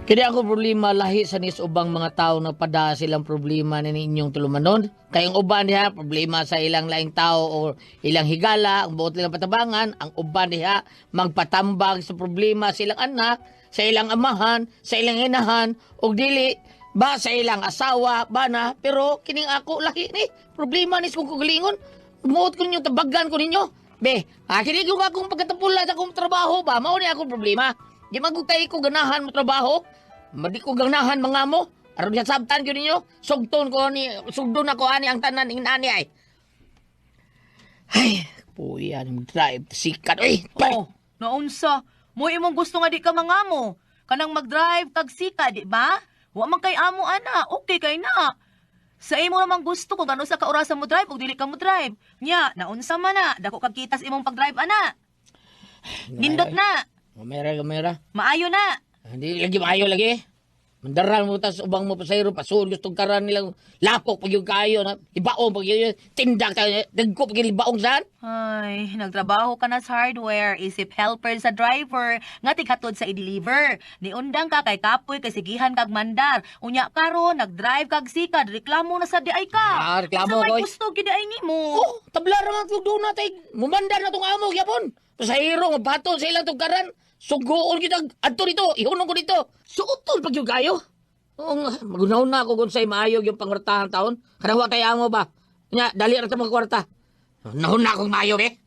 Kini ako problema lahi sa nis ubang mga tao na pada silang problema na ninyong tulumanon. Kay ang uban diha problema sa ilang laing tao o ilang higala, ang buot nilang patabangan, ang uban diha magpatambag sa problema sa ilang anak, sa ilang amahan, sa ilang inahan, og dili ba sa ilang asawa, bana, pero kining ako lahi ni problema ni kong kagalingon. Muot ko ninyo, tabagan ko ninyo. Be, kini yung akong pagkatapula sa akong trabaho ba, mao ni akong problema. Di magutay ko ganahan mo trabaho. Madi ko ganahan mga mo. Aron sa sabtan gyud ninyo, sugton ko ni sugdon ako ani ang tanan ing nani ay. Ay, puya ni drive sikat oy. Oh, naunsa. Mo imong gusto nga di ka mangamo. Kanang mag-drive kag sika, di ba? Wa man kay amo ana, okay kay na. Sa imo ramang gusto kung ano sa kaorasa mo drive ug dili ka mo drive. Nya, naunsa man na, dako kag kitas imong pag-drive ana. Nindot na, Gamera, gamera. maayo na. Hindi lagi maayo lagi. Mandaral mo tas ubang mo pasayro pasul gusto karan nilang lapok pag yung kayo na ibaong pag yun tindak ta dagko pag yung ibaong saan. Ay, nagtrabaho ka na sa hardware, isip helper sa driver, nga tighatod sa i-deliver. Niundang ka kay kapoy kay sigihan kag mandar. Unya karon nagdrive kag sikad, reklamo na sa diay ka. Ah, reklamo Sa may ko, eh. gusto gid ay nimo. Oh, tabla ra man tug na tay. Mumandar na tong amo gyapon. Pasahero nga baton sa ilang tugkaran. Sugoon kita adto dito, ihunong ko dito. Suoton pag yung kayo. Oo nga, magunaw na ako kung sa'y maayo yung pangwartahan taon. Kanang wa kay amo ba? Nya, dali ra ta mga kwarta. Nahon na akong maayo eh.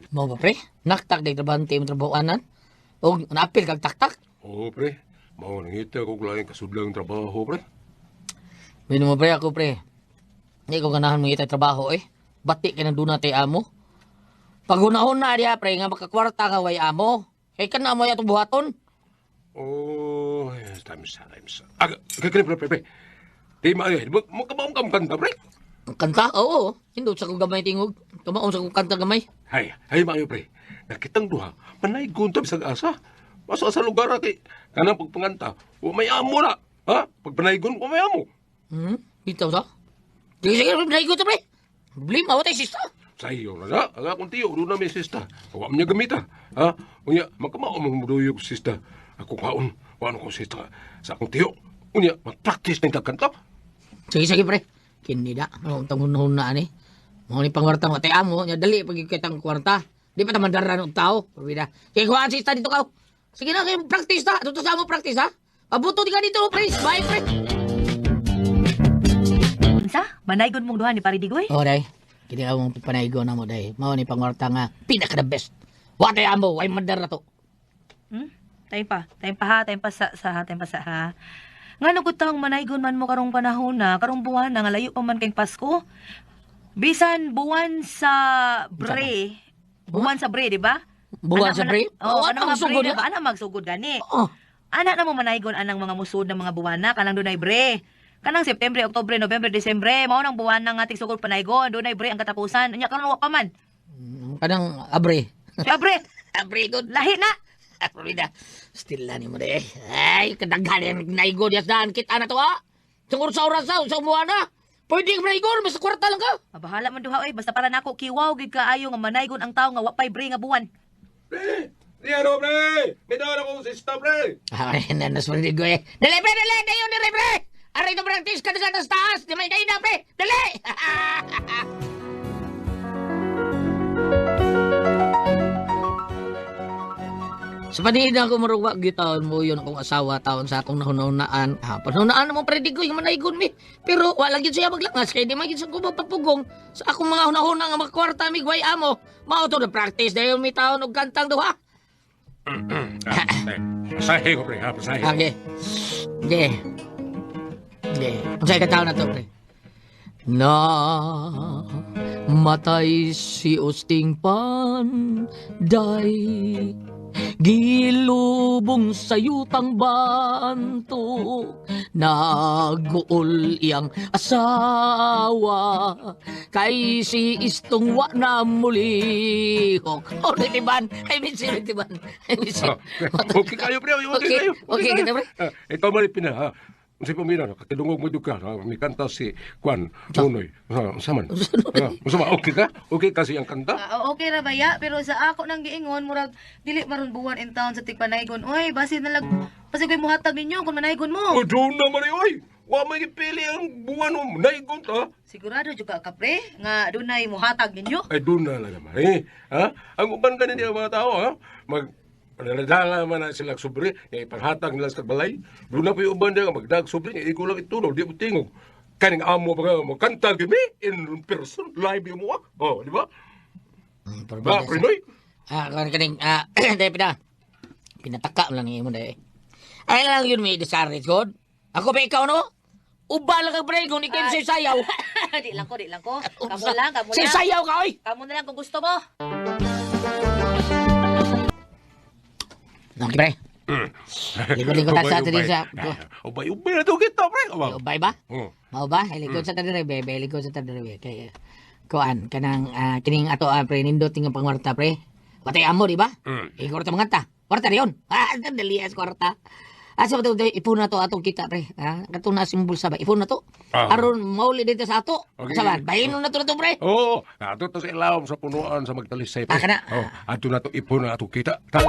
Mo ba pre? Naktak day trabahante imong trabahoanan. Og naapil kag taktak. Oo, pre. Mao nangita ko laing kasudlang trabaho, pre. Bino mo pre ako pre. Hindi ko ganahan mangita trabaho eh. Bati ka na doon tay amo. Pag hunahon na diha pre nga makakwarta nga way amo. Kay kana mo atong buhaton. Oh, yes, times times. Ah, kaya pre, pre, pre. Di maayo, di ba makabaong ka kanta, pre? Ang kanta, oo. Hindot sa kong gamay tingog. Tumaon sa kong kanta gamay. Hay, hay maayo, pre. Nakitang duha, manay gunta bisag asa. Masa sa lugar kay kanang pagpanganta, wa may amo na. Ha? Pagpanaygon, wa may amo. Bitaw sa? Sige, sige, pre, ko to pre. Problema, wa tay sista. Sa iyo na na, ang akong tiyo, doon na may sista. Wa man niya gamita. Ha? Unya, magkamao mong muduyog sista. Ako kaon, wa ko sista sa akong tiyo. Unya, mag-practice na yung kanta. Sige, sige pre. Kini da, ano ang hunahon na ani. Mao ni pangwarta wa tay amo, nya dali pag kitang kwarta. Di pa ta mandaran og tao. Pabida. Kay kuhaan sista dito ka. Sige na, kay practice ta. Dito sa mo practice ha. Abuto di ka dito, pre. Bye, pre. Unsa? Manaygon mong duha ni Paridigoy? Oh, day. Kini among panaygo na mo, day. Mao ni pangwarta nga pinaka the best. Wa tay amo, way mandar na to. Time pa. Time pa ha, time pa sa, sa ha, time pa sa ha. Ngano gud tang manaygon man mo karong panahon na, karong buwan na nga layo pa man kay Pasko. Bisan buwan sa bre. Buwan sa bre, di ba? Buwan Anak sa man- bre? Oo, Oh, ano ano mga magsugod bre, na? di ba? Ana magsugod gani. Oh. Ana na mo manaygon anang mga musod ng mga buwan na kanang dunay bre. Kanang September, Oktubre, November, Desembre, mao nang buwan na nga tigsugod panaygon, dunay bre ang katapusan. Unya karon wa pa man. Kanang abre. Si abre, Abre gud. lahi na. Abre na. Still na ni mo day. Ay, kadaghan yung naigo diya daan kita na to ha. Sa oras sa umuha na. Pwede ka manaigon, basta kwarta lang ka. Mabahala man duha oy, basta para nako kiwaw gid kaayo nga manaygon ang tawo nga wa pay bre nga buwan. Pre! Di ano, pre! May daan akong sista, pre! Ay, nanas mo ko eh. Dali, pre, dali! Dayon, dali, pre! Aray ito practice ka na sa taas! Di may kaina, pre! Dali! Sa panihid na ako maruwa, gitaon mo yun akong asawa taon sa akong nahunahunaan. Ha, panahunaan mo pre, di ko yung manaygon mi. Pero wala gyud siya maglangas kay di man gyud sa ko magpapugong sa akong mga hunahuna nga makakwarta mi gway amo. Mao to na practice dayon mi taon og kantang duha. Pasahe ko, pre, ha? Pasahe. Okay. Okay. Okay. Unsay ka taon na to, pre? Na matay si Usting Panday, gilubong sa yutang banto, naguol iyang asawa kay si Istong wa na mulihok. Oh, tiban. Ay, miss you, tiban. Ay, miss you. Ah, okay kayo, pre. Okay, Okay, kayo. okay, kita, pre. Ah, ikaw man pina, ha? Unsay pamina kakidungog mo ka, ha? Mikanta si Kwan Nonoy. Ha, unsa man? Ha, unsa man? Okay ka? Okay kasi ang kanta? Ah, okay ra baya, pero sa ako nang giingon murag dili maron buwan in town sa tigpanaygon. Oy, basi na lag basi ko'y muhatag ninyo kung manaygon mo. Oh, doon na man oy. Wa may gipili ang buwan mo naigon ta. Sigurado jud ka kapre nga dunay muhatag ninyo. Ay doon na lang naman eh. Ha? Ang uban ganin niya mga tao ha? Mag Dala man na sila sobre, nga ipanghatag nila sa balay. Doon na po yung uban niya, magdag sobre, nga ikaw lang itunaw, di mo tingog. Kaning amo pa nga, magkanta gimi, in person, live yung mo. Oh, di ba? Ba, Prinoy? Ah, kan kaning dai pina. Pinataka mo lang imo dai. Ay lang yun may discourage god. Ako ba ikaw no? Uba lang kag pre kung ikaw say sayaw. Di lang ko, di lang ko. Kamo lang, kamo Say lang. sayaw ka oy. Kamo na lang kung gusto mo. Nang pre. Likod-likod ta sa atin sa. Ubay, ubay na to kita, pre. Ubay. Ubay ba? Oh. Mao ba? Likod sa tadire be, likod sa tadire be. Kay kuan kanang kining ato pre nindot nga pangwarta pre. Watay amo di ba? Mm. Eh, kwarta mga ta. Kwarta rin. Ah, dali as kwarta. Asa ba ito? Ipon na to atong kita, pre. Ha? Katong na simbol sa ba? Ipon na to. Ah. Aron mauli dito sa ato. Okay. Sa ba? Bahinon na to na to, pre. Oo, ato to sa ilawom sa punuan sa magtalisay. Ah, kana. Oh, ato na to ipon na ato kita. Ta.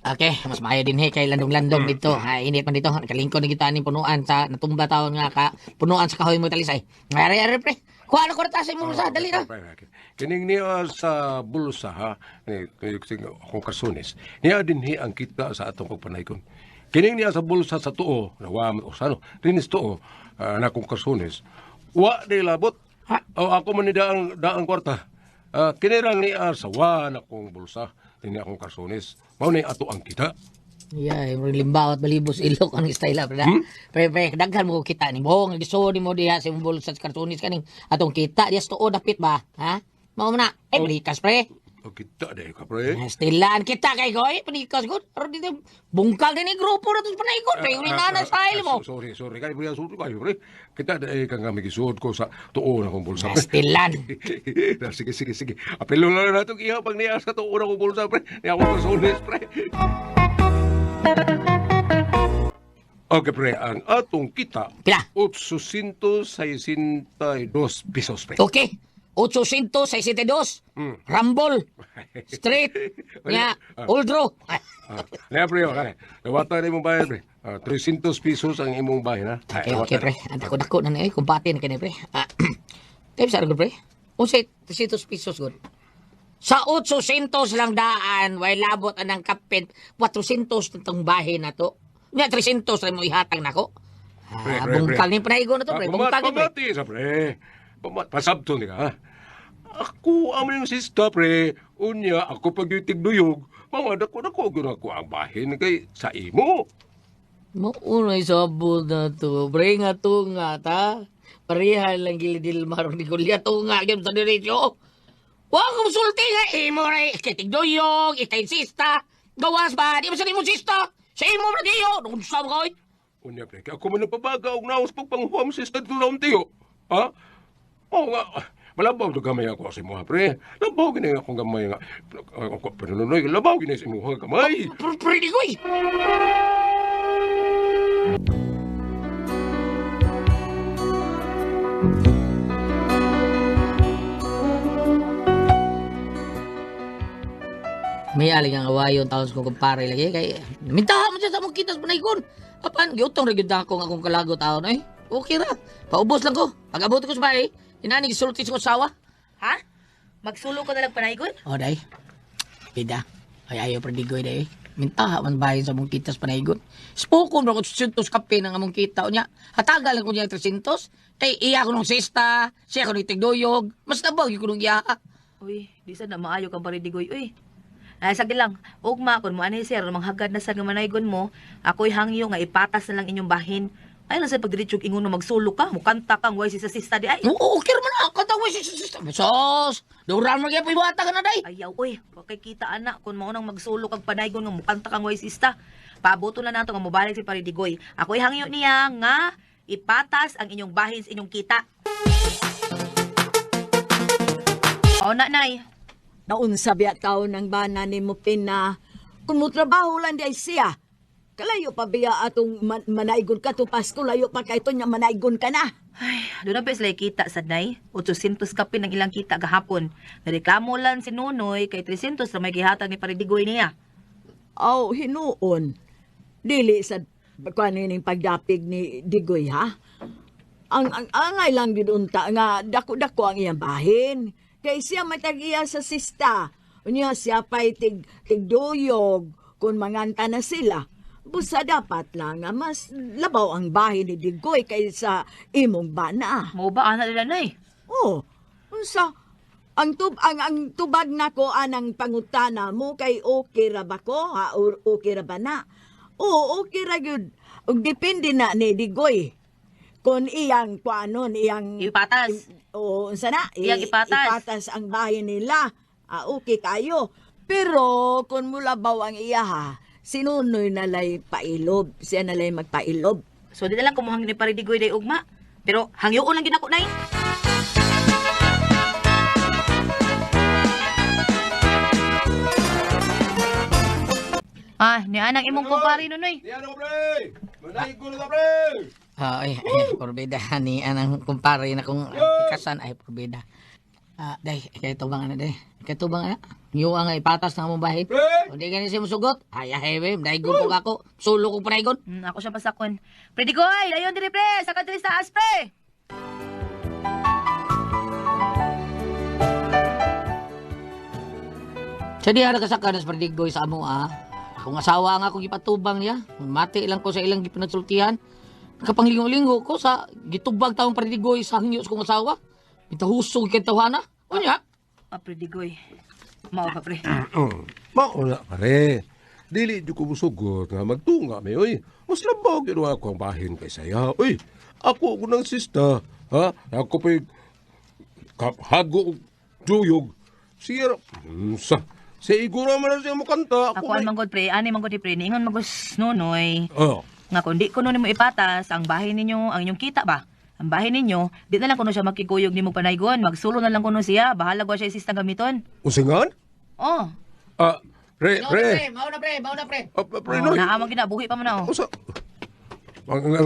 Okay, mas maayo din he kay landong-landong dito. Ha, init man dito. Nakalingkod na kita aning punuan sa natumba taon nga ka punuan sa kahoy mo talisay. Ari ari pre. Kuha na kwarta sa imong bulsa, dali na. Kining niya sa bulsa ha, ni akong kasunis. Niya din hi ang kita sa atong pagpanaygon. Kining niya sa bulsa sa tuo, nawa man usano, dinis tuo na akong kasunis. Wa di labot. Ha? O ako man ni daang daang kwarta. Kinirang niya sa wa na akong bulsa, dinhi akong kasunis. Mao ni ato ang kita. Yeah, yung limbaw at balibos ilok ang style pre. Hmm? Pre, pre, daghan mo kita ni mo, gisuod nimo diha sa imong bulsa sa kartunis kaning atong kita diha sa tuo dapit ba? Ha? Mao man na. Eh, balikas pre. O kita dahil ka pre. Stilan kita kay koy, panikas gud. Aron dito bungkag din ni grupo na to sa panaygon. Pre, uli na na style mo. Sorry, sorry. Kay pre, sorry kayo pre. Kita dahil ka nga magisuod ko sa tuo na akong bulsa. Pre. Stilan. Sige, sige, sige. Apelo na lang natin iha pag niya sa tuo na akong bulsa, pre. Niya akong kasunis, pre. Okay, pre. Ang atong kita, Pila? 862 pesos, pre. Okay. 862. Rambol. Street. Nya, Oldro. Niya, pre. Okay. Nawata na imong bayad, pre. 300 pesos ang imong bayad, ha? Okay, okay, pre. Ang dako-dako na ni, kumpati na kini, pre. Tayo sa pre. Unsay 300 pesos gud. Sa 800 lang daan, way labot anang kapit, 400 na tong bahin na to. Nya 300 ra mo ihatag nako. Pre, pre, Bungkal pre. ni panaygon na to, pre. Bungkal ni pre. Pamati sa pre. Pasabto ni ka, ha? Ako ang yung sista, pre. Unya, ako pag tigduyog, mga dako-dako, guna ko ang bahin kay sa imo. Maunay sabot na to. Pre, nga tunga ta. Pareha lang gilidil marong ni Goliath. Tunga gyud sa diretso. Wa ko sulti nga imo ra ikay tigduyog, ikay sista. Gawas ba? Di ba sa imong sista? Sa imo ra diyo. Unsa ba koy? Unya, pre, kay ako man nagpabaga og naos pagpanghuam sista dito na tiyo. Ha? Oo nga. Malabaw to gamay ako sa imuha, pre. Labaw gini akong gamay nga. Ako, pero labaw gini sa imuha gamay. Pero pre di koy. May aling ang awayon taon sa kong kumpare lagi kay mintaha man siya sa among kitas panaygon. Apan giutong ra gyud ako ang akong kalago taon ay. Okay ra. Paubos lang ko. Pag abot ko sa bahay, inani gisulti sa asawa. Ha? Magsulo ka na lang panaygon? O day. Pida. Ay ayaw predigoy day. Mintaha man bahin sa among kitas panaygon. Spokon ra ko 800 kape ng among kita unya. Hatagal lang ko niya 300. Kay iya ko nung sista, siya ko nung tigduyog. Mas nabaw gyud ko nung iya. Uy, di sad na maayo kang paridigoy, uy. Ay, sige lang. Ugma, kung mo ani sir, manghagad na sad nga manaygon mo, ako'y hangyo nga ipatas na lang inyong bahin. Ay lang sa pagdiretsog ingon na magsulo ka, mukanta kang way si sa sista di ay. Oo, okay man ako. Katawa si sista. Sos, duran mo gyud iwata ka na day. Ayaw, uy, wa kay kita anak kung mao nang magsulo kag panaygon nga mukanta kang way sista. Paaboto na nato nga mobalik si Paridigoy. Ako'y hangyo niya nga ipatas ang inyong bahin sa inyong kita. O na, nay. Naunsa biya taon ang bana ni mo pina. Kung mo trabaho lang di ay siya, kalayo pa biya atong manaigon ka to Pasko, layo pa kay ito niya manaigon ka na. Ay, doon na ba sila kita sa nay? 800 kapin ang ilang kita gahapon. Nareklamo lang si Nunoy kay 300 na may gihatag ni Paridigoy niya. Aw, hinuon. Dili sa kuan ning pagdapig ni Digoy ha. Ang angay lang gid unta nga dako-dako ang iyang bahin. Kay siya may tag-iya sa sista. Unya siya pa'y tigduyog kung manganta na sila. Busa dapat lang nga mas labaw ang bahin ni Digoy kaysa imong bana. Mao ba ana nila nay? Oh, unsa? Ang tubag nako anang pangutana mo kay okay ra ba ko? Ha, or okay ra ba na? Oo, okay ra gyud. Ug depende na ni Digoy. Kung iyang kuanon, iyang Ipatas. Oo, unsa na? Iyang ipatas. Ipatas ang bahay nila. Ah, okay kayo. Pero kung mulabaw ang iya ha, sinunoy na lay pailob. Siya na lay magpailob. So di na lang kumuhang ni Paridigoy day ugma. Pero hangyoon lang gid ako nay. Ah, ni anang imong kumpare Nunoy. Di ano ko, pre! Manaigon na ta, pre! Ah, ay, ay, porbida ni anang kumpare na kung ikasan ay porbida. Ah, day, kay tubang ana day. Kay tubang ana. Niyo ang ipatas na among bahin. Pre! Kung di gani siya musugot, ay ay be, daigon ko ako. Sulo ko panaygon. Ako siya pasakon. Predigoy, dayon diri pre, sa kadiri sa aspe. Sa diha nakasaka na sa Pardigoy sa amo ah. Akong asawa nga akong gipatubang niya. Mati lang ko sa ilang gipanagsultihan. Kapanglingo-lingo ko sa gitubag taong Pardigoy sa hangyo sa kong asawa. Bitahusog kay tawhana. Unya? Ah, Predigoy. Mao ka pre. Mauna pare. Dili jud ko musugot nga magtunga mi oy. Mas labaw gyud ako ang bahin kay saya. Oy, ako ko ng sista. Ha? Ako pa'y hago og duyog. Siya sa sa iguro man na siya mukanta. Ako ang manggod pre, ani manggod ni pre, niingon manggod Nunoy. Oh. Nga kung di ko nimo ipatas ang bahay ninyo, ang inyong kita ba? Ang bahay ninyo, di na lang kuno siya makikuyog nimo panaygon, magsulo na lang kuno siya, bahala ko siya isistang gamiton. Usingan? Oh. Ah, pre, pre. Mao na pre, mao na pre. Ah, pre, Oh, Noy. naamang ginabuhi pa man na oh. Usa.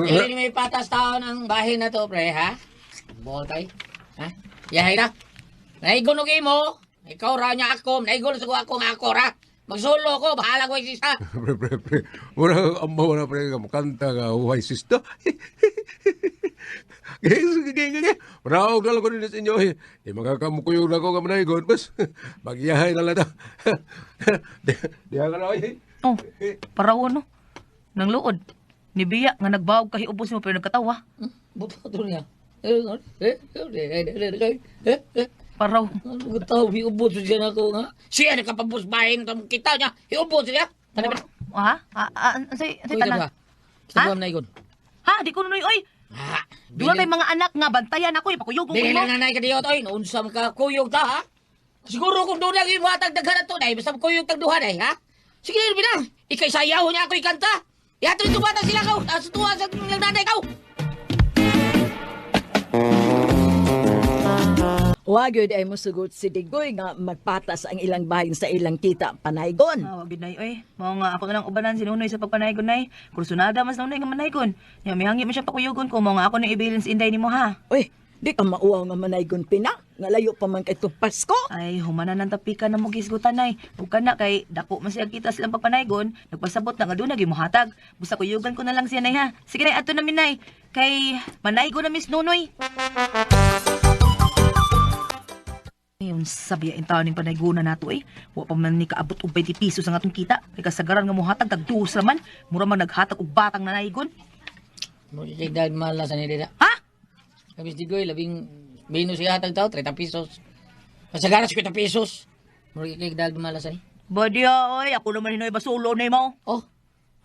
Dili ni may patas taon ang bahin na to pre ha. Botay. Ha? Yahay na. Naigon og imo. Ikaw ra niya ako, naigon sa ako nga ako ra. Magsulo ko, bahala ko sista. Pre, pre, pre. Wala, ang na pre, nga mukanta nga, uhay sista. Gaya, sige, sige. Manaog na lang ko din sa inyo. Eh. Di makakamukuyog na ko nga manaygon. Bas, magyahay na lang ta. Di ka na, oy. Oh, parawo no. Nang luod. Ni Biya nga nagbawag kahiubos mo pero nagkatawa. Buto niya. Eh, eh, eh, eh, eh. Paraw. Ano ka tao, hiubos siya na ako nga. Siya nakapabos bahin, kita niya, hiubos siya. Tanda ba? Ha? Ah, ah, unsay unsay Uy, tanan? tanan. Sa buwan na igon. Ha, di ko nunoy oy. Ha? Doon may mga anak nga bantayan ako ipakuyog ko Dili mo. na nanay ka diyot, oy, naunsa man ka kuyog ta, ha? Siguro kung doon lang yung matag daghan na to, dahil basta kuyog tag duha, day, ha? Sige, bina, ikay sayaw niya ako ikanta. Ihatod ito bata sila kaw, sa tuwa sa ilang nanay kaw. Wa gyud ay musugot si Digoy nga magpatas ang ilang bahin sa ilang kita panaygon. Ah, wag gyud nay oy. Mao nga ako na lang ubanan si Nunoy sa pagpanaygon nay. Kursunada mas Nunoy nga manaygon. Nya mihangi man siya pakuyugon ko mao nga ako nang ibilin sa inday nimo ha. Uy, di ka mauwaw nga manaygon pina. Nga layo pa man kay itong Pasko. Ay, humana ng tapika na mo gisgutan nay. Ug kana kay dako man siya kita silang pagpanaygon, nagpasabot na nga doon nagi mohatag. Busa kuyugan ko na lang siya nay ha. Sige nay, adto na mi nay. Kay manaygon na Miss Nunoy. Ayun, sabi ang taon ning panaygona nato eh. Wa pa man ni kaabot og 20 pesos ang atong kita. Kay kasagaran nga mohatag tag duos ra man. Mura man naghatag og batang nanaygon. Mugigig dahil malas ni Dida. Ha? Kabis Digoy, labing minus siya hatag tao, 30 pesos. Masagara 50 pesos. Mugigig dahil malas ni. Badya oy, ako naman hinoy basulo na mo. Oh,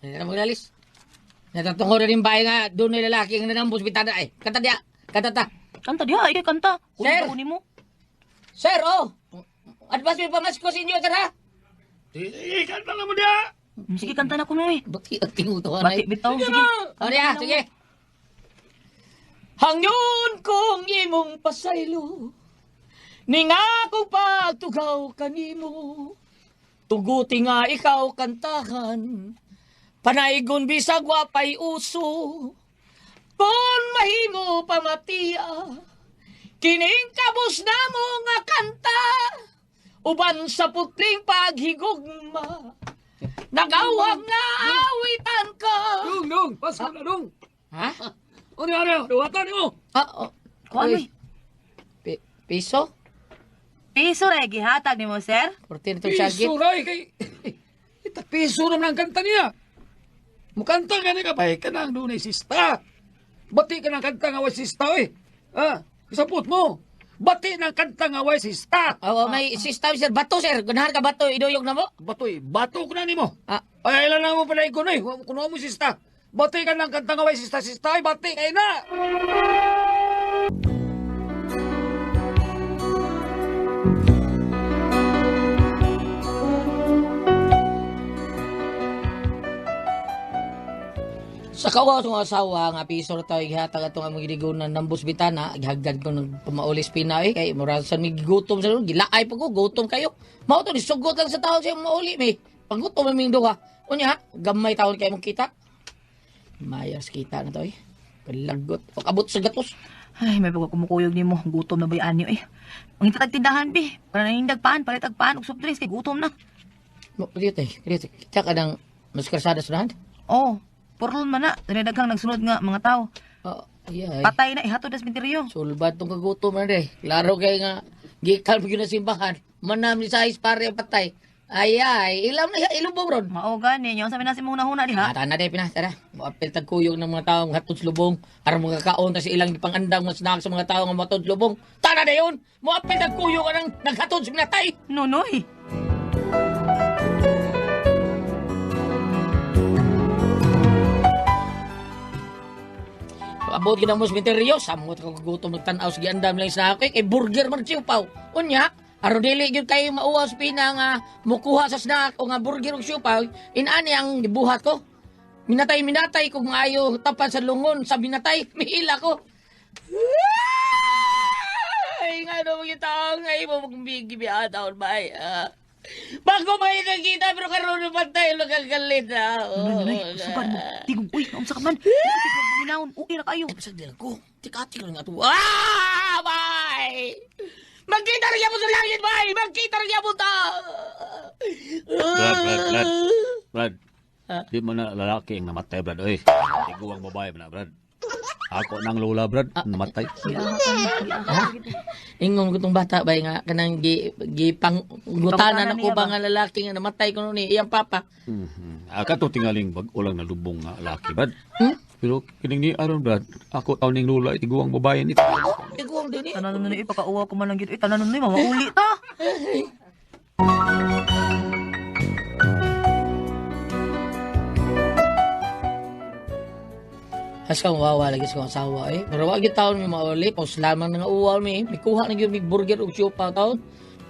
hindi na maglalis. Natatungko na rin bahay nga, doon na lalaki ang nanambos bitada ay. Kanta diya, kanta ta. Kanta diha, ikay kanta. Sir! Kunin mo. Sir, oh! Advance may pamasko sa inyo, sir, ha? Kanta na mo niya! Sige, kanta na kuno eh. Bati ang tingutuhan Bati bitaw, sige. Oh, diya, sige. Hangyon kong imong pasaylo, ning akong pagtugaw kanimo. Tuguti nga ikaw kantahan. Panaygon bisag wapay uso. Kung mahimo pamatiya. Kining kabus na mo nga kanta. Uban sa putling paghigugma. Nagawag nga awitan ka. Dong, dong, pasko na dong. Ha? Ano ano, duwatan mo. Ah, oh. Kuan Uy. Piso? Piso ra gihatag nimo, sir? Portin itong syagit. Piso ray kay ita piso naman ang kanta niya. Mukanta ka ni ka bay kanang dunay sista. Bati ka ng kanta nga way sista oy. Ah, isapot mo. Bati ng kanta nga way sista. Oh, may system sir. Bato sir. Ganahan ka bato. Iduyog na mo. Batoy, bato ko na nimo. Ah. Ay, ilan na mo pala ikunoy. Kuno mo sista. Bati ka ng kanta nga way sista, sista, ay bati kay na. Sa kawaw sa mga asawa nga piso ra tayo gihatag atong among gidigunan ng bitana gihagdan ko ng pamaulis pina eh kay mura sa mi gigutom sa gilaay pa ko gutom kayo. Mao to ni sugot lang sa tao sa mauli mi. Paggutom mi duha. Unya gamay taon kay mong kita. Mayas kita na to eh. Kalagot. Pag-abot sa gatos. Ay, may bago kumukuyog nimo, gutom na ba yung anyo eh. Ang itatag tindahan bi, para nanindag paan, palit ag paan og soft drinks kay gutom na. Mo dito eh. Dito. Kita ka ng mas karsada sa dahan. Oh, purlon man na, daghang nagsunod nga mga tao. Oh, yeah. Eh. Patay na ihatod na sa sementeryo. Sulbad tong kagutom na de. Klaro kay nga gikan mo gyud na simbahan. Manam ni size pare ang patay. Ay ay, ilam na ilubong ron. Mao gani, nya unsa man na si muna huna diha. Ah, tana de pinas tara. Moapil tag kuyog ng mga tao hatod sa lubong aron makakaon ta sa ilang gipangandang mas snack sa mga tao nga mohatod sa lubong. Tana dayon. Moapil tag kuyog anang naghatod sa minatay. Nonoy. Abot gid mo sa sementeryo, samot ka gutom nagtan-aw sa giandam lang sa ako kay burger man siupaw. Unya, aron dili gyud kayo mauwaw sa pina nga mukuha sa snack o nga burger ug siupaw, inani ang gibuhat ko. Minatay-minatay kung maayo tapan sa lungon sa binatay, mihila ko. Ay, nga no, mga tao nga imo magbigibiataon ba? Bago ba nakita pero karon pa tayo nakagalit ah. Nonoy, nonoy, usugan mo. Tigong, uy, unsa ka man? Uy, paminaon, okay ra kayo. Ay, pasag din ako. Tikati ko nga ito. Ah! Bye! Magkita rin mo sa langit, bye! Magkita rin mo ta! Brad, Brad, Brad. Brad, Ah. di mo na lalaki ang namatay, Brad. Oy, tiguang babae man na, Brad. Ako nang lola, Brad, namatay. Ingon ko tong bata bay nga kanang gi gipang gutanan Gipangutanan ako niya ba ba? nga lalaki nga namatay kuno ni iyang papa. Mm-hmm. Aka to tingaling bag ulang nalubong nga laki, Brad. Hmm? Pero kining ni Aaron, Brad, ako taon ning lola, tiguang babae ni. Tiguang din eh. Tanan nonoy, pakauwaw ko man lang gid. Uy, tanan nonoy, mamauli ta. As ka wawa lagi sa kong asawa eh. Pero wag yung taon may mauli. Paus lamang na nga uwaw mi. May kuha na yun, may burger o siopaw taon.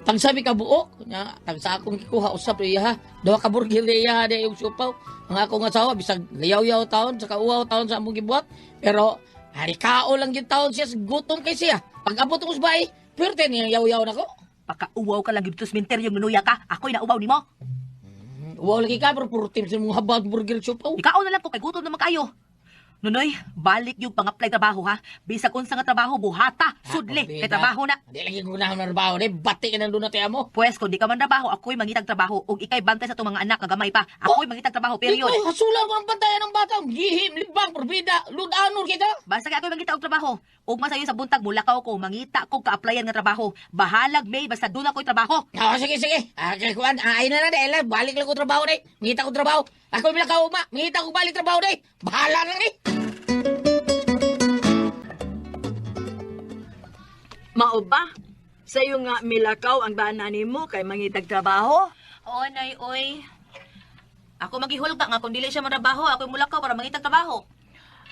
Tagsabi ka buok. Nga, tagsa akong kikuha usap iya ha. Duha ka burger na iya ha di yung siopaw. Ang akong asawa, bisag layaw-yaw taon, saka uwaw taon sa among gibuhat. Pero, hari kao lang yung taon siya, gutom kay siya. Pag abot ko sa bahay, pwerte niya yaw-yaw na ko. Pakauwaw ka lang gid sa sementeryo nunuya ka. Ako'y nauwaw nimo. Uwaw lagi ka, pero puro team sa mga habag burger siopaw. Ikaw na lang ko kay gutom naman kayo. Nonoy, balik yung pang-apply trabaho ha. Bisag unsa nga trabaho buhata, sudli kay trabaho na. Di lagi gunahan ng trabaho. Di, bati ka ng doon na tiya mo. Pwes kung di ka man trabaho, ako'y mangitag trabaho ug ikay bantay sa itong mga anak nga gamay pa. Ako'y mangitag trabaho period. Ikaw, hasulan ko ng bantayan ng bata. Gihim, libang, porbida, ludanor kita. Basta kay ako'y mangita og trabaho. Ug masayo sa buntag mulakaw ko, mangita kog ka-applyan nga trabaho. Bahalag may basta doon ako'y trabaho. Oh, sige, sige. Ah, kay Juan, ay na na, dahil balik lang ko trabaho na. Mangita ko trabaho. Ako yung ka uma, mangita ko balik trabaho na. Bahala na ni. Mao ba? Sayo nga milakaw ang bana nimo kay mangitag trabaho? Oo, nay, oy. Ako magihulga nga kung dili siya mantrabaho, ako'y mulakaw para mangitag trabaho.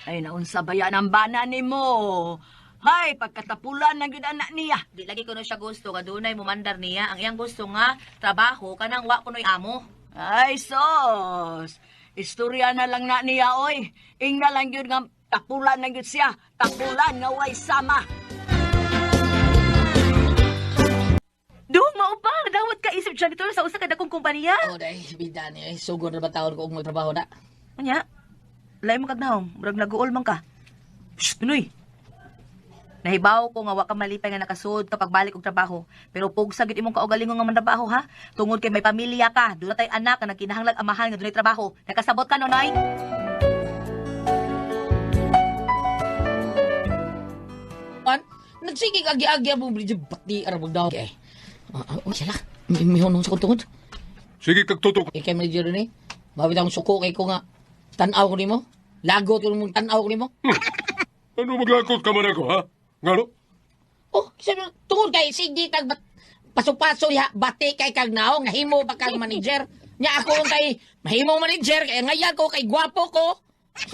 Ay naunsa ba yan ang bana nimo? Hay, pagkatapulan na gyud anak niya. Di lagi kuno siya gusto nga dunay mumandar niya. Ang iyang gusto nga trabaho kanang wa kunoy amo. Ay sos. Istorya na lang na niya oy. Ingna lang gyud nga tapulan na gyud siya. Tapulan nga way sama. Dong mao pa, dawat ka ka isip janitor sa usa ka dakong kompanya. Oh, dai, bida ni. Ay, sugod na ba taon ko og magtrabaho na? Unya, lain mo kag nahong, murag naguol man ka. Shh, Nunoy. Nahibaw ko nga wa ka malipay nga nakasud kapag balik og trabaho. Pero pugsa gid imong kaugalingon nga mantrabaho ha. Tungod kay may pamilya ka, doon tay anak nga nagkinahanglag amahan nga dunay trabaho. Nakasabot ka, Nonoy? An, nagsige agi-agi ang bridge bati ara daw. Okay. Oh, sila. Mihon sa kong tungod. Sige kag tutok. Ikay manager ni. Mabit ang suko kay ko nga tan-aw ko nimo. Lagot ko mong tan-aw ko nimo. Ano maglakot ka man ako, ha? Ngano? Oh, sabi mo, tungod kay sige kag paso-paso ya bati kay kag naong nahimo pa kag manager. Nya ako ang kay mahimo manager kay ngayan ko kay gwapo ko.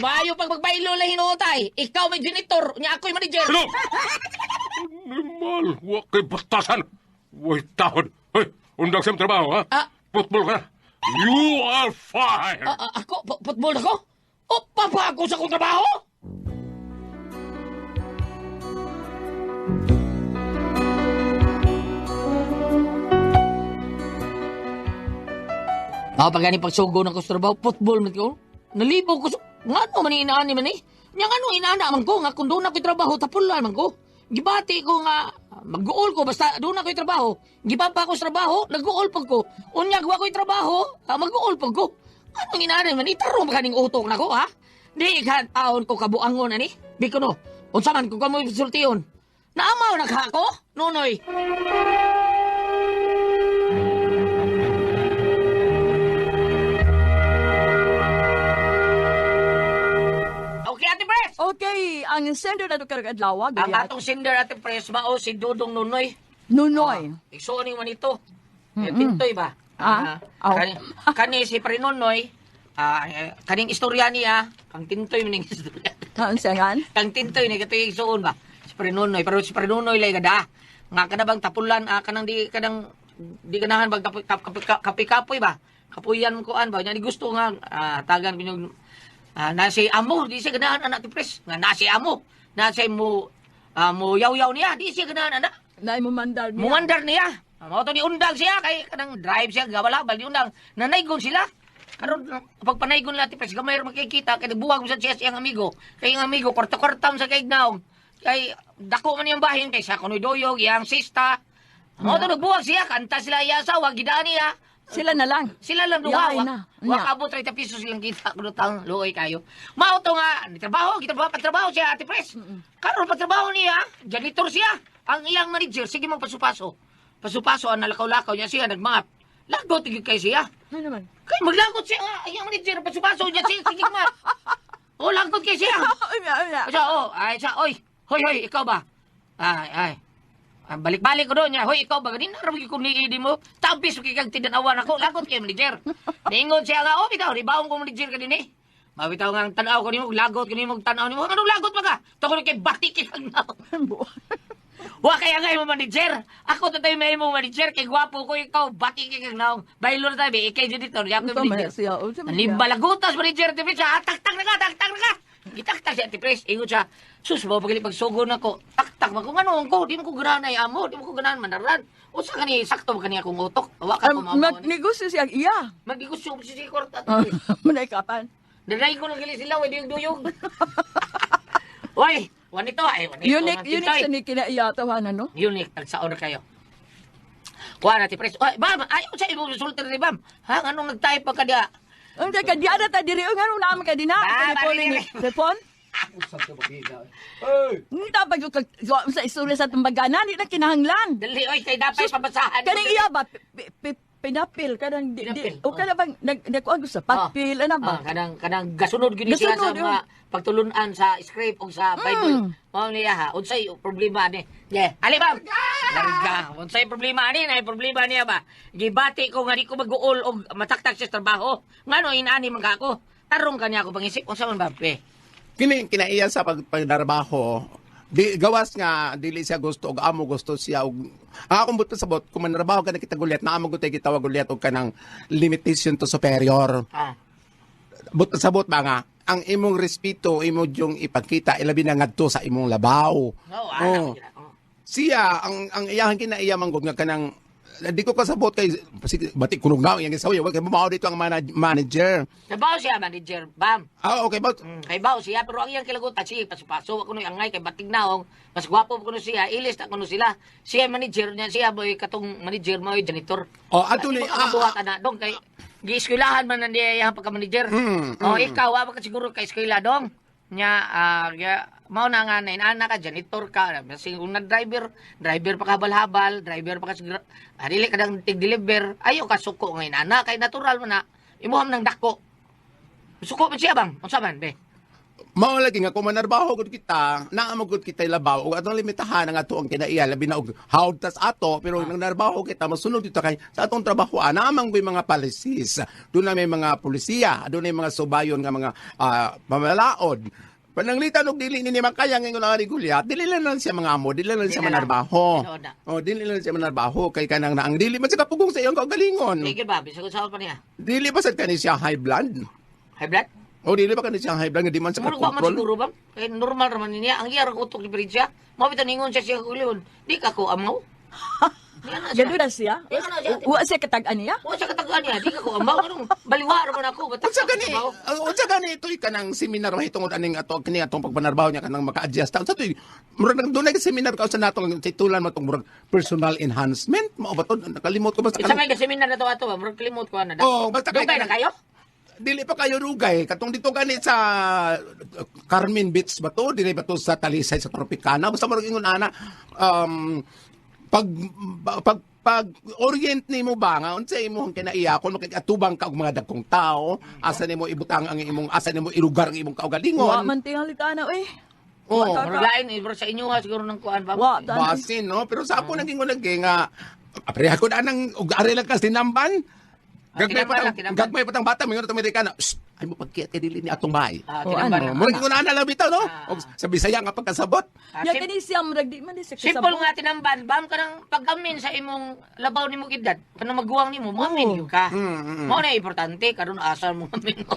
Maayo pag magbaylo lang hinuotay. Ikaw may janitor, nya ako'y manager. Ano? Animal, wa kay batasan. Way tahod. Hoy, undang sa imong trabaho, ha? Ah. Football ka na. You are fired. Ako, football ako? O, papa ako sa akong trabaho? Ako pag gani pagsugo ng ko sa trabaho, football man ko. Nalibo ko sa... Nga ano man inaani man eh. Nga ano inaana man ko, nga kung doon ako'y trabaho, tapulan man ko. Gibati ko nga, mag-uol ko, basta doon ako'y trabaho. Gibaba ko sa trabaho, nag-uol pag ko. Unya, gawa ko'y trabaho, mag-uol pag ko. Anong inaani man, itarong ba kaning utok na ko, ha? Di ka taon ko kabuangon, ani? Biko no, unsa man kung kamoy sultion. Naamaw na ka ako, Nonoy. Okay, Ate Pres! Okay, ang sender na to karong adlaw, Ang Gulyat. atong sender, Ate Pres, mao si Dudong Nunoy. Nunoy. Igsuon man ito. Mm-hmm. Tintoy ba? Ah, aw. Kani si Pre Nonoy, kaning istorya niya, kang Tintoy maning istorya. Ang sangan. Kang Tintoy ni katoy igsuon ba? Si Pre Nonoy, pero si Pre Nonoy lay gada. Nga kada bang tapulan, kanang di kanang di ganahan bag kapoy kapoy, kapoy ba? Kapuyan ko an ba? Nya ni gusto nga tagan ko yung na si amo, di siya ganahan anak ti Pres. Nga na si amo, na si mo mo yaw-yaw niya, di siya ganahan anak. Naay mo mandar niya. Muwandar niya. Mao to ni undang siya kay kanang drive siya gawala bal ni undang nanaygon sila. Karon pagpanaygon nila ti Pres gamay ra makikita kay buwag sa siya siyang amigo. Kay ang amigo kwarta-kwartam sa kay naong. Kay dako man iyang bahin kay sa kunoy doyog iyang sista. Mao to nagbuwag siya kanta sila iya asawa gidaan niya. Sila na lang. Sila lang duha. Yaay na. Wa Nya. kabot 30 pesos silang kita kuno taong luoy kayo. Mao to nga ni trabaho, gitrabaho patrabaho siya Ate Pres. Karon patrabaho niya, janitor siya. Ang iyang manager sige mo pasupaso. Pasupaso ang nalakaw-lakaw niya siya nagmap. Lagot gyud kay siya. Ano naman? Kay maglagot siya nga iyang manager pasupaso niya siya sige map. O lagot kay siya. Ay, ay, ay. Siya, oh, ay siya, oy. Hoy, hoy, ikaw ba? Ay, ay. Balik-balik ko doon niya. Hoy, ikaw ba? Ganin na ko ni idi mo. Tapis ko kang tinanawan ako. Lagot kay manager. Ningon siya nga, oh, bitaw, ribaong ko manager ka din eh. Mabitaw nga ang tanaw ko nimo, lagot ko nimo, tanaw nimo. Anong lagot pa ka? Tungkol kay batik kang nao. Wa kaya nga mo manager. Ako to tayo may mo manager kay gwapo ko ikaw batik kang nao. Baylo na tayo, ikay janitor, ya ko Ito man manager. siya. Oh, siya. Nimbalagutas manager ti Pres. Taktak na ka, taktak na ka. Gitaktak siya ti Pres. Ingon siya, sus mo pagili pagsugo na ko. Taktak man ko ngano ko, di mo ko ganahan ay amo, di mo ko ganahan manaran. Usa kani sakto ba kani akong utok? Wa ka ko mamo. Magnegosyo siya iya. Magnegosyo si si kwarta ti Pres. Manay kapan. Nanay ko lang gali sila, way duyog duyog. Oy, wanito ay wanito. Unique, mga unique tintoy. sa ni kinaiya tawanan, no? Unique, tagsaon na kayo. Kuha na ti Pres. Oy, bam, ayaw sa imong resulta ni bam. Ha, anong nag-type pa ka diya? Ang teka, di ada ta diri nga nung naman ka din na. Ah, Telepon bari, ni diri. telepon. Hey! Hindi ta pag sa istorya sa tumbagana, di na kinahanglan. Dali, oy, kay dapat pabasahan. Kaning iya ba pinapil kanang di, Pinapil, di, o kana bang nag nagkuan ko sa papil ana ba? Kanang kanang gasunod gyud ni siya sa Gasunod, mga pagtulunan sa script o sa Bible. Mao niya ha, unsay problema ani? Yeah. Ali bam. Larga. Unsay problema ani? Nay problema niya ba? Gibati ko nga di ko mag-uol og mataktak sa trabaho. Ngano inani man ka ako? Tarong kanya ako pangisip unsa man ba pe? Kini kinaiya sa pagdarbaho, di gawas nga dili siya gusto og amo gusto siya og ang akong buot pasabot kung manrabaho ka na kita gulyat na amo gutay gitawag gulyat og kanang limitation to superior. Buot pasabot ba nga ang imong respeto imo yung ipakita ilabi na ngadto sa imong labaw. No, anak. Oh. Siya ang iyahang kinaiya manggod nga kanang Di ko kasabot kay sige, bati kunog na yang isaw kay mao dito ang manager. Trabaho siya, manager. Bam. Ah, okay ba? Kay bao siya, pero ang iyang kilagutan, siya, paso-paso, ako nu'y angay, kay batig naong, mas gwapo ko siya, ilis na kuno sila. Siya manager niya, siya boy, katong manager mo, janitor. Oh, ato ni ah, buhat ana dong kay gieskwelahan man na niya iyang pagka-manager. Oh, ikaw wa ka siguro ka eskwela dong. Nya mao na nga na inana ka janitor ka, kasi kung na driver, driver pa ka habal-habal, driver pa ka siguro, dili ka dang tig-deliver, ayo ka suko nga inana kay natural man na imuham ng dako. Suko man siya bang? Unsa man be? Mao lagi nga kung manarbaho gud kita, naa mo gud kita labaw ug atong limitahan ang ato ang kinaiya labi na og hawd tas ato, pero nang narbaho kita masunod dito kay sa atong trabaho naa man gyud mga policies. Doon na may mga pulisiya, doon na may mga subayon nga mga pamalaod. Pananglitan og dili ni makaya ngayon nga ni Goliath, dili lang lang siya mga amo, dili lang siya manarbaho. Oh, dili lang siya manarbaho kay kanang naang dili man siya kapugong sa iyong kaugalingon. Sige ba, bisag unsa pa niya? Dili ba sad kani siya high blood? High blood? O dili ba kani siya high blood nga di man sa Murag wa man control? siguro ba? Kay normal raman niya. Ang iya ra utok ni Pericia. Mao bitaw ningon siya siya kaugalingon. Di ka ko amaw. Gano'n na siya? Di na siya. Wa siya katag-an niya? Wa siya katagaan niya. Di ka ko amaw. Anong baliwa ra man ako. Batak Unsa gani? amaw. Unsa gani ito'y kanang seminar wa hitungod aning ato kini atong pagpanarbaho niya kanang maka-adjust. Unsa to'y murag nang dunay seminar ka sa nato ang titulan mo tong murag personal enhancement mao ba to? Nakalimot ko basta Isa may seminar na to ato ba? Murag kalimot ko ana. Oh, basta kay Dugay na kayo? Dili pa kayo rugay katong dito gani sa Carmen Beach ba to? Dili ba to sa Talisay sa Tropicana? Basta murag ingon ana pag pag pag orient nimo ba nga unsa imong kinaiya kon makig-atubang ka og mga dagkong tao, asa nimo ibutang ang imong, asa nimo ilugar ang imong Wa kaugalingon? man tingali ka na, uy. Oh, Murag lain eh, sa inyo ha siguro ng kuan ba? Wa, ta- basin no, pero sa ako naging lagi nga pareha ko na nang og ari lang ka sinamban. Ah, Gagmay tinamban pa lang, tinamban. gagmay pa tang bata mingon atong Amerikano. Shh, ay mo pagkiat kay dili ni atong bahay. Ah, Oh, tinamban ano? lang. Murag ingon ana lang bitaw no. Ah. Og sa Bisaya nga pagkasabot. Ah, Ya kani siya murag di man di siya Simple kasabot. nga tinamban, bam ka ng pag-amin sa imong labaw nimo edad, kanang maguwang nimo, moamin gyud ka. Mao na importante karon asa mo amin mo.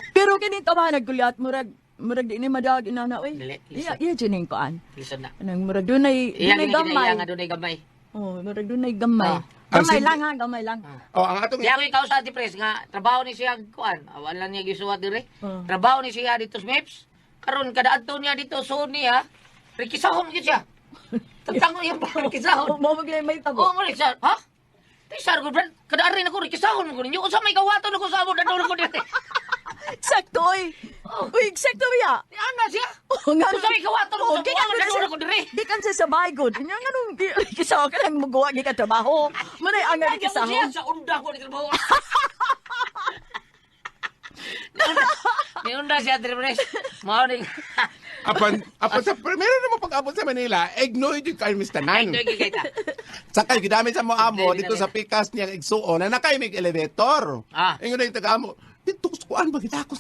Pero kini tama naggulyat murag murag di ni madag inana oy. Dili, Iya lisod. iya juning koan. Lisod na. Anang murag dunay Iya dunay gini gamay. iya nga dunay gamay. Oh, murag dunay gamay. Ah. Ang Gamay simple- lang ha, gamay lang. Oh, ang atong Di ako ikaw sa Ate Pres nga trabaho ni siya kuan, wala niya gisuwat dire. Ah. Trabaho ni siya dito sa Maps. Karon kada adto niya dito so niya, rikisahon gyud siya. Tagtangon niya pa rikisahon. Oh, mo maglay may Oh, tabo. mo siya, ha? Di sar ko brad, kada ari nako rikisahon mo ko ninyo. Unsa may kawaton ako sa amo dadon ko dire. Sakto oy. Uy, sakto ya. Di ana siya. Oh, nga. Unsa may kawaton ako Oh, sa gikan amo ko dadon ko dire. Gikan siya sa bahay gud. Nya nganong kisaw ka lang muguwa gikan trabaho. Manay ang Lagi ako kisahon. siya sa unda ko ni trabaho. Ni unda siya, Ate Pres. Mao ni apan apan sa primero na mo pag-abot sa Manila, ignore jud kay Mr. Nan. Ay, kay kita. Sakay gidamit sa mo amo Hindi, dito hindi. sa pikas niyang igsuon na nakay mig elevator. Ah. Ingon na yung taga-amo. Dito sa kuan ba kita ako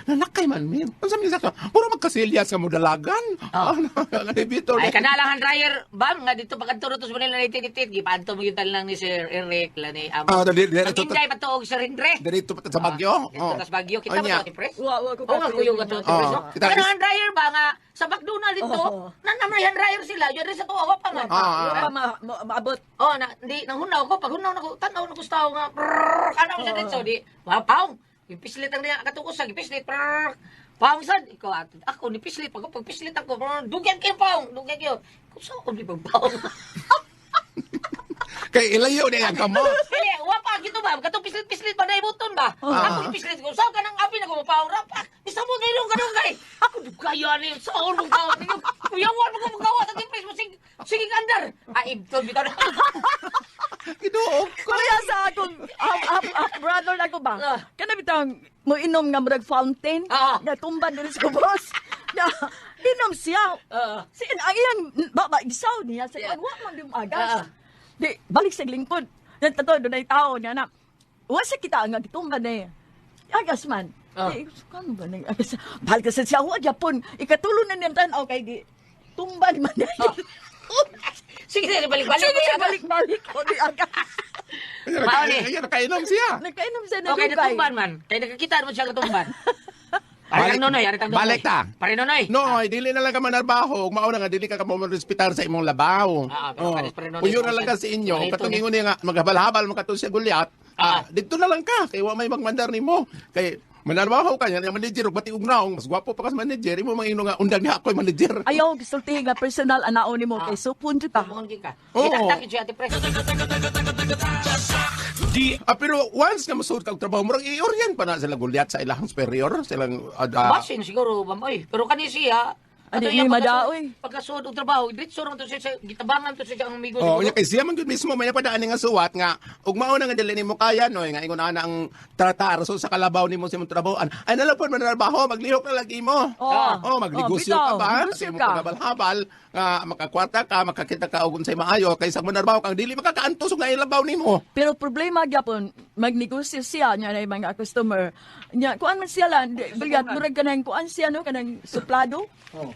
nanakay man mi. Unsa mi sa puro magkasilyas nga mo dalagan. Ah, ang elevator. Ay, kana lang ang dryer, bam, nga dito pagkanto to sa Manila 1988, gipanto mo yung lang ni Sir Eric, la ni Amo. Ah, dali- dali- Mag-inday pa to og Sir Hendre. Dito pa sa Bagyo. Dito tas Bagyo. Kita ba Onya. to, Ate Pres? Wa wa ko Oo nga, kuyog ka to, Ate Pres, Oh, no? kita- Kana ang dryer ba nga, sa McDonald dito, Oo. na hand dryer sila, yun rin sa tuwa, wa pa man. Ah, Wa pa maabot. Oh, na di nang hunaw ko, pag hunaw nako, tan-aw nako sa tao nga, prrrr, kana ko sa dito, di, wa paong. Ipislit ang niya katukos sa gipislit, prrrr. Paong sad, ikaw at ako ni pislit, pag pagpislit ako, prrr, dugyan kayo paong, dugyan kayo. Kung saan ko di pagpaong. Kay ilayo na ang kamot. Dili, wa pa gito ba? Katong pislit-pislit pa dai buton ba? Ako gipislit ko, saan ka nang apin ako mapaong rapak. Isabot na ilong kadugay. Ako dugaya ni sa ulong kawat ninyo. Kuyawan mo ko magawa sa tipis mo sige sige andar. Ah, ibton bitaw na. Giduog ko. Kuya sa akong up, brother ako ba? Ah. Kana bitang mo inom nga murag fountain. Ah. Nga tumban diri sa kubos. Nga inom siya. Ah. Si ang iyang baba isaw niya sa Yeah. yeah. wa man di agas. Ah. Di balik sa lingkod. Yan tato dunay tao niya na. Wa sa kita nga gitumban ni. Agas man. Ah. Di, kano ba nang agas? Balik sa siya wa Japon. Ikatulo na niyang tan-aw kay gi tumban man niya. Sige, sige, balik-balik. Sige siya balik-balik. O di agas. Mao ni. Ayan, nakainom siya. Nagkainom siya na Okay, dugay. natumban man. Kaya nakakita mo siya katumban. Ari tang Nonoy, ari tang Nonoy. Balik ta. Pare Nonoy. No, ay, dili na lang ka manarbaho. Mao na nga dili ka ka mo respetar sa imong labaw. Ah, pero kanis pa rin, Nonoy. Uyo na lang ka sa inyo. Manito Katong ni. ingon niya nga maghabal-habal man kato siya Goliath. Ah, dito na lang ka kay wa may magmandar nimo. Kay manarbaho ka niya, manager ug bati og naong mas gwapo pa ka sa manager imo mangino nga undang niya ako'y manager. Ayaw, gisultihi nga personal anaon nimo kay supon jud ta. Tumuhon gyud ka. Oo. Gitaktak gyud siya, Ate Pres. Ah, pero once nga masuod ka og trabaho, murag i-orient pa na sila Goliath sa ilahang superior, silang Basin siguro, ma'am, oy. Pero kani siya, Ani ato ni iya madaoy. Pagkasuod og trabaho, diretso ra man to siya gitabangan to siya ang amigo Oh, siguro. unya kay siya man gyud mismo may padaan nga suwat nga ug mao na nga dili nimo kaya no nga ingon ana ang tratar so sa kalabaw nimo sa imong trabahoan. Ay nala pod manarbaho, maglihok na lagi mo. Oh. Oh, magnegosyo Oh, ka bitaw, ba? negosyo Sa imong ka. paghabal-habal nga makakwarta ka, makakita ka og unsay maayo kaysa manarbaho kang dili makakaantos og labaw nimo. Pero problema gyapon magnegosyo siya nya na mga customer. Nya kuan man siya lang, bilyat murag kanang kuan siya no kanang suplado.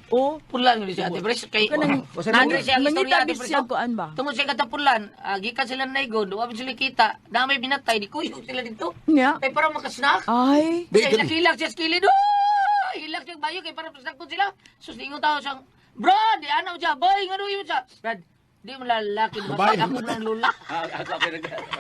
Oh. Pulan gyud siya, Ate Pres. Kay Kanang- nandre siya ang Mangita istorya, Ate gid Pres. siya kuan ba? Tungod siya katapulan, gikan sila naigon, wa man sila kita, na may binatay, di kuyog sila dito. Nya. Kay para makasnak. Ay. Di, Kay hilak siya sa kilid. Oh! Hilak siya bayo kay para pasnakon sila. Sus ingon tao siyang, "Bro, di ano siya, boy, ngano yun siya." Brad, di mo lalaki, Babae. ako ng lula.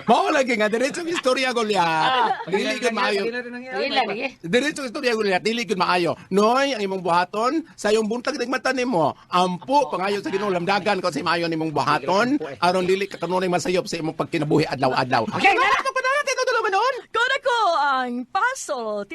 Mao lagi nga diretsong istorya Goliath. Dili gyud maayo. Dili lagi. Diretsong istorya Goliath, dili gyud maayo. Noy, ang imong buhaton sa iyong buntag ning mata nimo. Ampo pangayo sa Ginoo lamdagan ka sa maayo nimong buhaton aron dili ka kanunay masayop sa imong pagkinabuhi adlaw-adlaw. Okay, na. Ano ko na natin ito noon? Ko na ko ang puzzle.